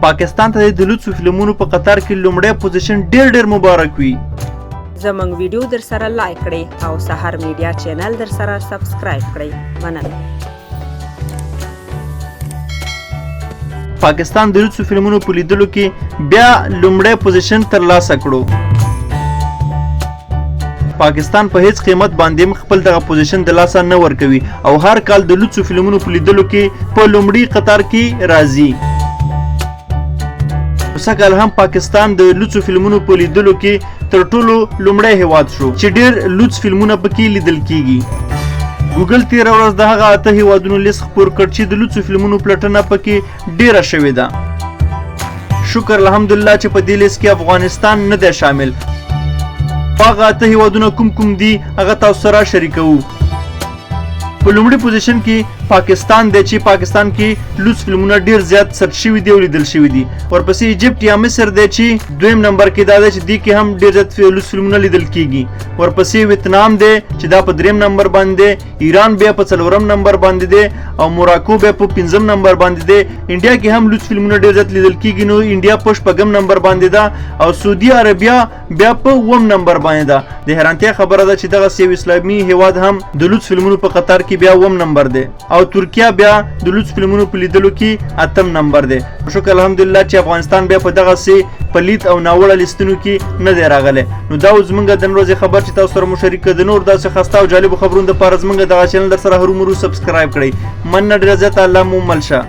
پاکستان ته د لوڅو فلمونو په قطار کې لومړی پوزیشن ډیر ډیر مبارک وي. زموږ ویډیو درسره لایک کړئ او سحر میډیا چینل درسره سبسکرایب کړئ. مننه. پاکستان د لوڅو فلمونو په لیدلو کې بیا لومړی پوزیشن ترلاسه کړو. پاکستان په هیڅ قیمت باندې هم خپل دغه پوزیشن د لاسه نه ورکوي او هر کال د لوڅو فلمونو په لیدلو کې په لومړي قطار کې راځي. سږکال هم پاکستان د لوڅو فلمونو په لیدلو کې تر ټولو لومړی هیواد شو چې ډیر لوڅ فلمونه پکې لیدل کیږي. ګوګل تیره ورځ د هغه 8 هیوادونو لیست خپور کړ چې د لوڅو فلمونو پلټنه پکې ډیره شوې ده. شکر الحمدلله چې په دې لیست کې افغانستان نه دی شامل. هغه 8 هیوادونه کوم کوم دي هغه تاسو سره شریکوو. په لومړي پوزیشن کې پاکستان دی چې پاکستان کې لوڅ فلمونه ډیر زیات سرچ شوي دي او لیدل شوي دي. ورپسې ایجپټ یا مصر دی چې دویم نمبر کې دا دی چې دې کې هم ډیر زیات لوڅ فلمونه لیدل کیږي. ورپسې ویتنام دی چې دا په دریم نمبر باندې دی، ایران بیا په څلورم نمبر باندې دی او موراکو بیا په پنځم نمبر باندې دی. انډیا کې هم لوڅ فلمونه ډیر زیات لیدل کیږي، نو انډیا په شپږم نمبر باندې ده او سعودي عربیا بیا په اووم نمبر باندې ده. د حیرانتیا خبره ده چې دغسې یو اسلامي هیواد هم د لوڅ فلمونو په قطار کې بیا اووم نمبر دی او ترکیه بیا د لوڅ فلمونو په لیدلو کې اتم نمبر دی. شکر الحمدلله چې افغانستان بیا په دغسې پلیت او ناوړه لیستونو کې نه دی راغلی. نو دا و زمونږ د نن ورځې خبر چې تاسو سره مو شریک کړ. د نور داسې ښایسته او جالبو خبرونو دپاره زمونږ دغه چینل در سره هرومرو سبسکرایب کړئ. مننه ډېره زیاته، الله مو مل شه.